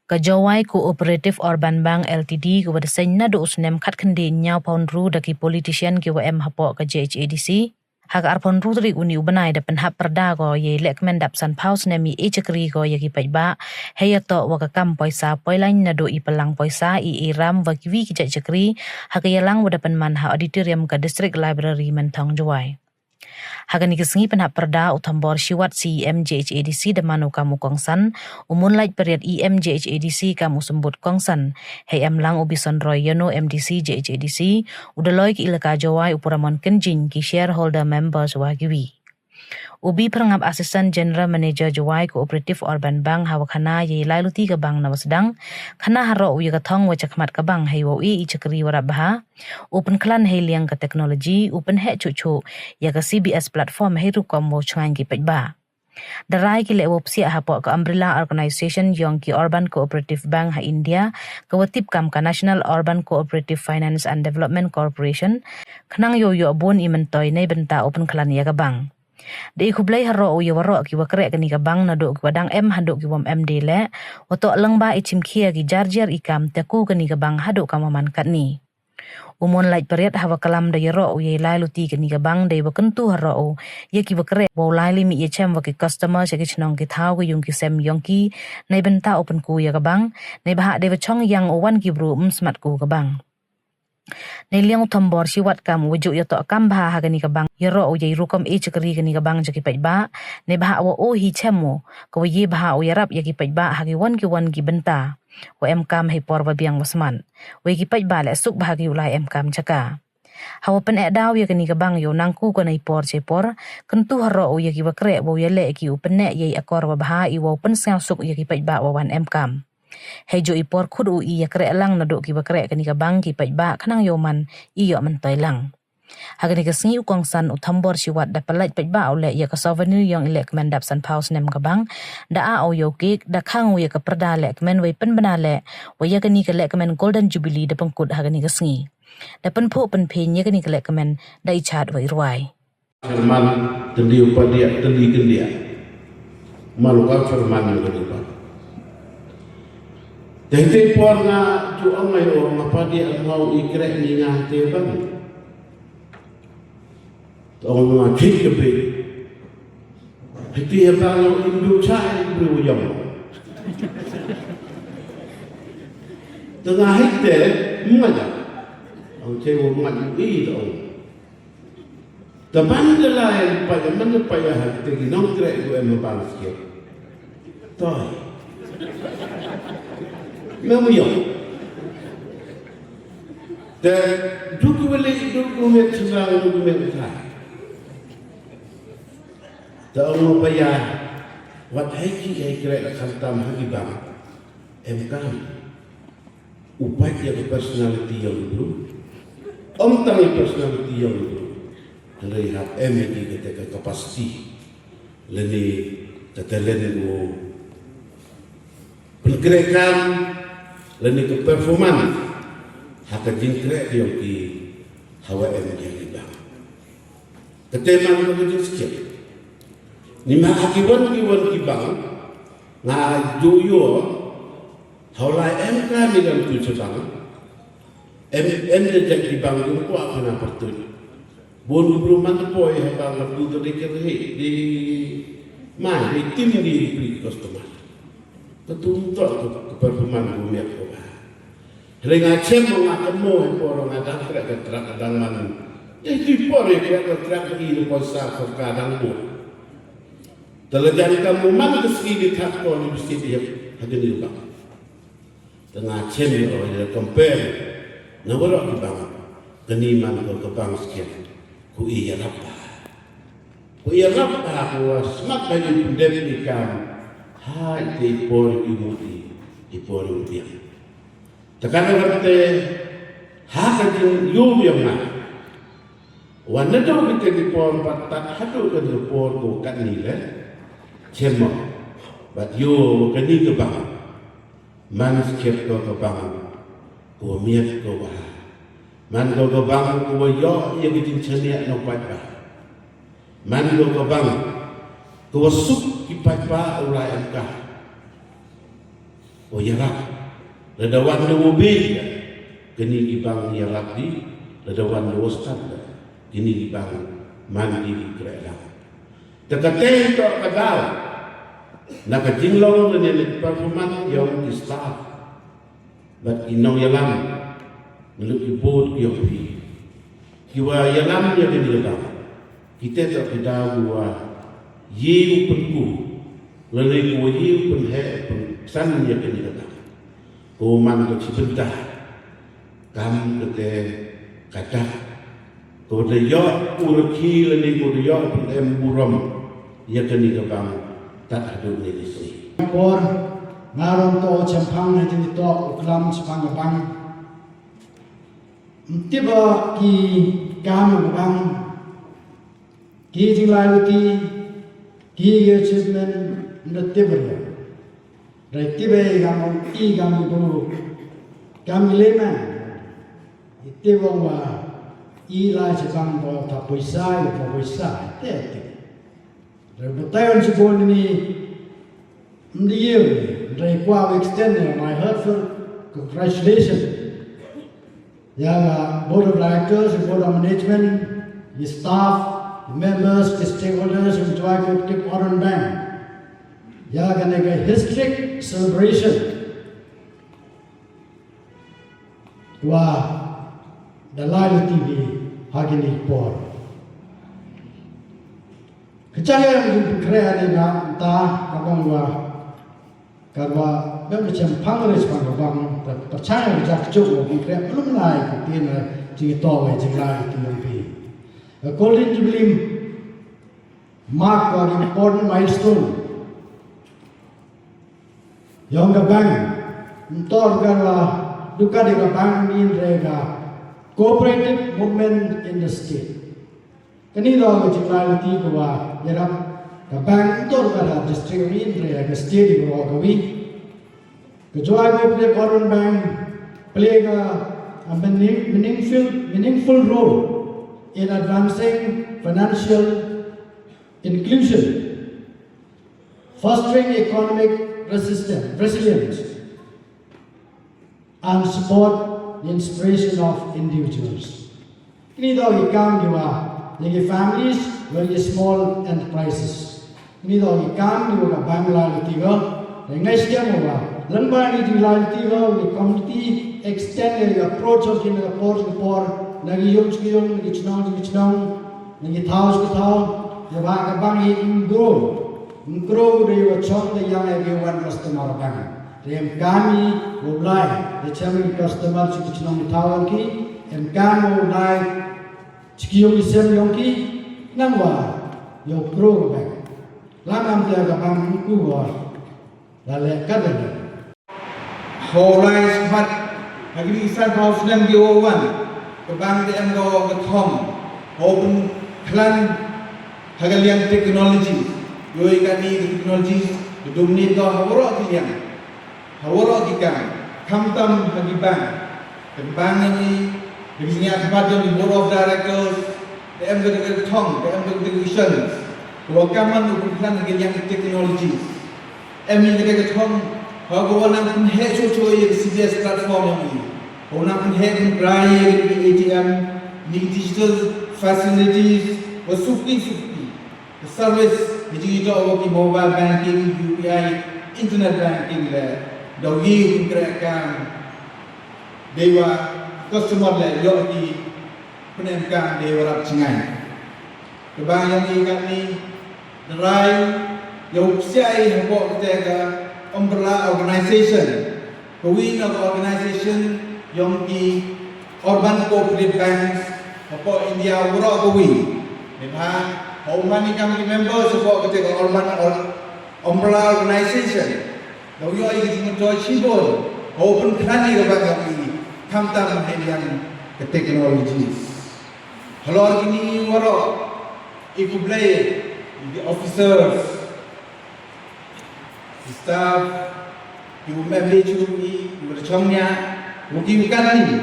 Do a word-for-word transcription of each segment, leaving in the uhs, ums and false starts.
Ka Jowai Cooperative Urban Bank Limited ka wa da seng naduh u snem khatkhyndai ynñiaw phaw ynru da ki politician ki wa em hapoh ka J H A D C, ha ka arphaw ynru tarik uni u bnai da pynhap pyrda ko ya i lehkmen dap sanphaw snem i e chakri ko ya ki paidbah, hei yatoh wa ka kam poisa poilain naduh i pynlang poisa, i e ram wa kiwi ki jait chakri, ha ka yalang wa da pynman ha auditorium ka District Library Mynthong, Jowai. Ha kani ka sngi pynhap pyrda, u Thombor Shiwat, C E M J H A D C, da man u kam u kongsan, u Moonlight Pariat, E M J H A D C, kam u symbud kongsan. Hei em lang u Bison Roy Yono, M D C J H A D C, u Daloi ki Elaka Jowai, u Puramon Kynjing, ki shareholder members wa kiwi. U B Pyrngap, Assistant General Manager, Jowai Cooperative Urban Bank, ha wa khana ya i lai luti ka bank na wa sdang, khana haroh u ya ka thong wa chakhmat ka bank hei wow e i chakri wa rap bha, u pynkhlan hei liang ka technology, u pynheh chuh chuh ya ka C B S platform hei rukom wow chngaiñ ki paidbah. Da rai ki leh wow psiah hapoh ka umbrella organization yong ki Urban Cooperative Bank ha India, ka wa tip kam ka National Urban Cooperative Finance and Development Corporation, khnang yow yoh bun i myntoi neibynta u pynkhlan ya ka bank. Da i khublei haroh u ya waroh ki wa kreh kani ka bank, naduh ki wa dang em haduh ki wam em de leh, wa toh lyngba i chimkhia ki jar jar i kam, te ku kani ka bank haduh kam wa man katni. U Moonlight Pariat ha wa klam da yaroh u ya i lai luti kani ka bank, da i wa kyntu haroh u ya ki wa kreh wow lai limit ya chem wa ki customer cha ki chnong ki thaw ka yung ki sem yong ki, neibynta u pynku ya ka bank, neibhah da i wa chong yang u wan ki bru ym smat ku ka bank. Nei liang u Thombor Shiwat kam u wa juh yatoh kam bha ha kani ka bank, yaroh u ya i rukom e chakri kani ka bank cha ki paidbah, neibhah wa o hi chem u, ka wa ye bha u yarap ya ki paidbah ha ki wan ki wan ki bynta, wa em kam hei por wa biang wa smat, wa ya ki paidbah leh suk bha ki u lai em kam cha ka. Ha wa pyneh daw ya kani ka bank yow nang ku ka nei por chei por, kyntu haroh u ya ki wa kreh wow ya leh ki u pyneh ya i akor wa bha i wow pynsngaw suk ya ki paidbah wa wan em kam. Hei juh i por khut u i ya kreh lang naduh ki wa kreh kani ka bank ki paidbah khnang yow man i yoh myntoi lang. Ha kani ka sngi u kongsan u Thombor Shiwat da pynlait paidbah u leh ya ka souvenir yong i lehkmen dap sanphaw snem ka bank, da ah u yow cake, da khang u ya ka pyrda lehkmen wa i pynbna leh, wa ya kani ka lehkmen Golden Jubilee da pynkut ha kani ka sngi. Da pynphuh pynphiñ ya kani ka lehkmen da i chat wa i rwai. Chairman, tyndiu padiah, tyndi kyndiah. Malu ka chairman yu kani ba. Te te por nga ju ong ai o nga padiah ngau i kreh ni nga te bang. To ong nga chit ke be. Hiti ya bang ngau indu chai bru yong. Tengah hiti, mengajak. Ong chewa mengajak i to ong. Te man de lai paya, man de paya ha te ki nongkreh ko em bang sikit. Toi. Me mu yong. Te du ku wele, du ku met chynrang, du ku met thai. Te ong paya, wat hei ki hei kreh khamtam ha ki bang. Em kam. U pait ya ka personality yong u bru. Ym tang ya personality yong u bru. Hynrei hap em ya ki kata ka capacity. Lane ka talent u pynkreh kam. Lane ka performance. Ha ka jingkreh yong ki hawa em ya ki bang. Kate man ka jingskhem. Ni ma ha ki wan ki wan ki bang. Nga ju yo. Hawlai em ka ni lam tu chibang. Em, em de jait chibang yung kwa kena pertut. Bun bru man poi ha bang la tu de ke he di mai, di tim di pri customer. Ka tu to ka performance bu miak ko ba. Ringa chem nga kemo he por nga dang kreh ka trak dang man. Di ti por ye kreh ka trak i le poisa ka dang bu. Te la jan ka mu man ka ski di thak ko ni bisi di ha kini ba. Te nga chem yo ya compare na waroh ki bang. Kani man ko ka bang ski. Ku i ya rap ba. Ku i ya rap ba ku wa smat ba ni pundem ni kam. Ha i te i por i mut i, i por i mut i. Te ka na te ha ka jing yum yong nga. Wan na do ki te ki por pat tat ha do ka ni por ko kat ni le. Chem mo. Bat yo ka ni ka bang. Man skep ko ka bang. Ko miat ko ba. Man ko ka bang ko wa yo ya ki jing chania no pat ba. Man ko ka bang. Ko wa suk ki pat ba u lai am ka. O yarap, lada wan da wa bei, kini ki bang yarap di, lada wan da wa stad, kini ki bang man di ki kreh lang. Te kate toh ka daw, na ka jinglong lane na ka performance yong ki staff, bad ki nongyalam, ngi lut ki bood ki yong phi. Ki wa yalam ya kini ka bang. Kite toh ki daw ki wa ye u pynku, lane ki wa ye u pynheh pynsan ya kini ka bang. Ko man ko chi bynta. Kam kate ka dak. Ko da yoh u rakhi lane ko da yoh u pynem burom ya kani ka bang tat haduh ni ki sngi. Por, nga rom toh chemphang na jingtoh u klam chemphang ka bang. Mtip ba ki kam ka bang, ki jinglai luti, ki achievement, mda tip ba. Rai tip ba i kam ong i kam i bru, kam i leman. I tip ong wa i lai chibang bo ta poisa, i bo poisa, te tip. Rai batai on chibon ni, mdi ye, rai kwa extend my heartfelt congratulations. Ya ka Board of Directors, Board of Management, ki staff, ki members, ki stakeholders, ki Jowai Cooperative Urban Bank. Ya kane ka historic celebration. Wa da lai luti phi ha kini ki por. Ka chang ya ki kreh ni na ta ka bang wa Ka wa bem chemphang re chemphang ka bang, ta pyrchang ya ka jak chuk wa ki kreh, plum lai ki tin na jingtoh wa jinglai ki tin yong phi. Ka Golden Jubilee mark wa ki important milestone yong ka bank. Mtor ka wa duka de ka bank min re ka cooperative movement in the state. Kani toh ka jinglai luti ka wa yarap ka bank mtor ka da district ri, hynre ka state i wa ka wi. Ka Jowai Cooperative Urban Bank play ka a meaning-, meaningful, meaningful role in advancing financial inclusion, fostering economic resistance, resilience, and support the inspiration of individuals. Kini toh ki kam ki wa ya ki families, wa ya ki small enterprises. Kini toh ki kam ki wa ka bank lai luti ko. Te ngai skem wa lamba ni jinglai luti ko, ki community extend ya ki approach of ki na ka por ki por, na ki yung ki yung, na ki chnong ki chnong, na ki thaw ki thaw, ya wa ka bank i grow. Mkro de wa chong de yang e ke wan customer bang. Te em kam i u lai, de chem i customer chi ki chnong thaw ki, em kam u lai, chi ki yong i sem yong ki, nang wa, yow kro bang. Lang am te ka bang ku wa, la le ka de. Hawlai smat, ha kini ki san phaw snem ki wa wan, ka bang te em ka wa ka thong, haw pynkhlan, ha ka liang technology, yow i kani ka technology, ka dominate ka ha waroh ki liang, ha waroh ki kam, khamtam ha ki bang, ka bang ni, ka bang ni smat yong ki board of directors, te em ka, ka thong, te em ka vision, ka wa kaman u pynkhlan ha ka liang technology. Em i ka ka thong, ha ka wa nang pynheh cho cho ya ka C B S platform yong i. Ka wa nang pynheh pynrai ya ka A T M, ni digital facilities, wa sufki sufki. Ka service, ni jingitoh wa ki mobile banking, U P I, internet banking le. Da wi pynkreh kam. Dei wa customer le yoh ki pynemkam dei wa rap chngai. Ka bang yong i katni, da rai yow psiah i hapoh kate ka umbrella organization. Ka wi na ka organization yong ki urban cooperative banks hapoh India waroh ka wi. Neibhah, haw man i kam ki members hapoh kate ka urban or-, umbrella organization. Daw yoh i ka jingmyntoi chibun, haw pynkhlan i ka bang yong i, khamtam ha i liang ka technologies. Halor kini waroh, i khublei, i ki officers, i staff, i wa em le chu i, i wa da chong nia, wa ki wa kan ni.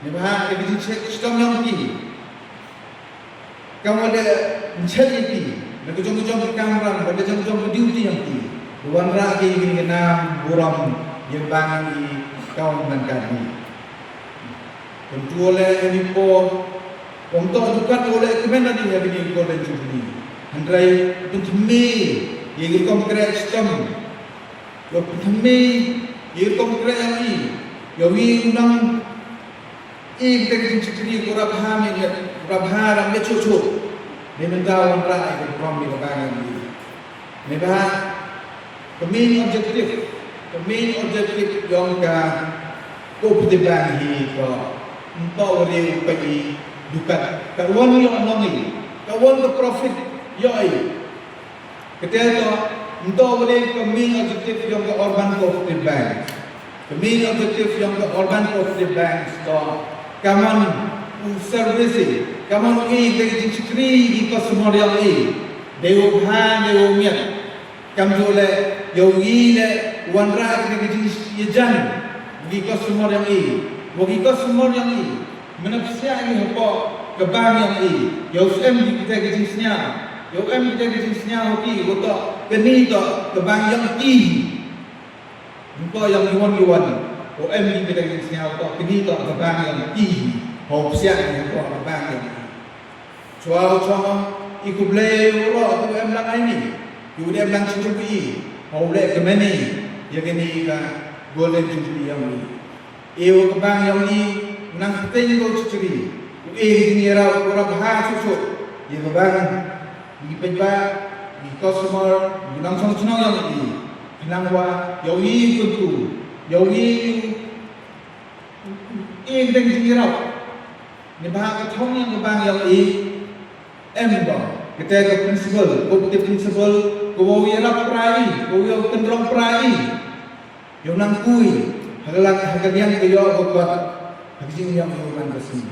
Neibhah, i ki jingchek chitom yong ki. Kam wa da nchet ya ki, da ka jong ka jong ka kamram, da ka jong ka jong ka duty yong ki. Wanrah ki ya kini ki nam, burom, Yong bang i kaw man ka ni. Ym toh le ini por. Ym toh dukat le kmen na ni ya ini Golden Jubilee. Hynrei pynthymme ya i rukom kreh stem. Yow pynthymme ya i rukom kreh yong i. Yow i u nang i te ka jingchakri ko rap ha me, rap ha ram me chuchu. Neibynta wanrah i ka burom i ka bang yong i. Neibhah ka main objective, ka main objective yong ka Cooperative Bank hi ko, ym toh wa riew ka i dukat, ka wan yong nong i, ka wan ka profit yong i. Kate toh, ym toh wa riew ka main objective yong ka Urban Cooperative Bank. Ka main objective yong ka Urban Cooperative Bank toh, ka man u service, ka man u i ka jingchakri i customer yong i. Dei u bha, dei u miat. Kamjooh le, yow i le, wanrah i ka jingyajan wa ki customer yong i, wa ki customer yong i. Mynta psiah i hapoh ka bank yong i, yow em ki te ka jingsngaw, yow em ki te ka jingsngaw ki, wa toh kani toh ka bank yong i. Ym toh yong i wan i wan, yow em ki te ka jingsngaw toh kani toh ka bank yong i. Haw psiah i hapoh ka bank yong i. Chwa chwa i khublei u ro u em lang ai ni, u em lang chi chu i, u le kmen i ya kani ka Golden Jubilee yong i. E u ka bank yong i, nang pteng ko chi chu i, u e i ni ra u ra bha chu chu, i ka bank, i peit ba, i customer, i nang chong chnong yong i, nang wa, yow i kuntu, yow i, i deng i ra. Neibhah ka thong yong ka bank yong i, em ba, kate ka principle, ko kate principle, ko wow yarap pra i, ko wow kynrong pra i. Yow nang kui, ha ka lad, ha ka liang ka yoh ka kot, ha ka jingyang yow nang ka sngi.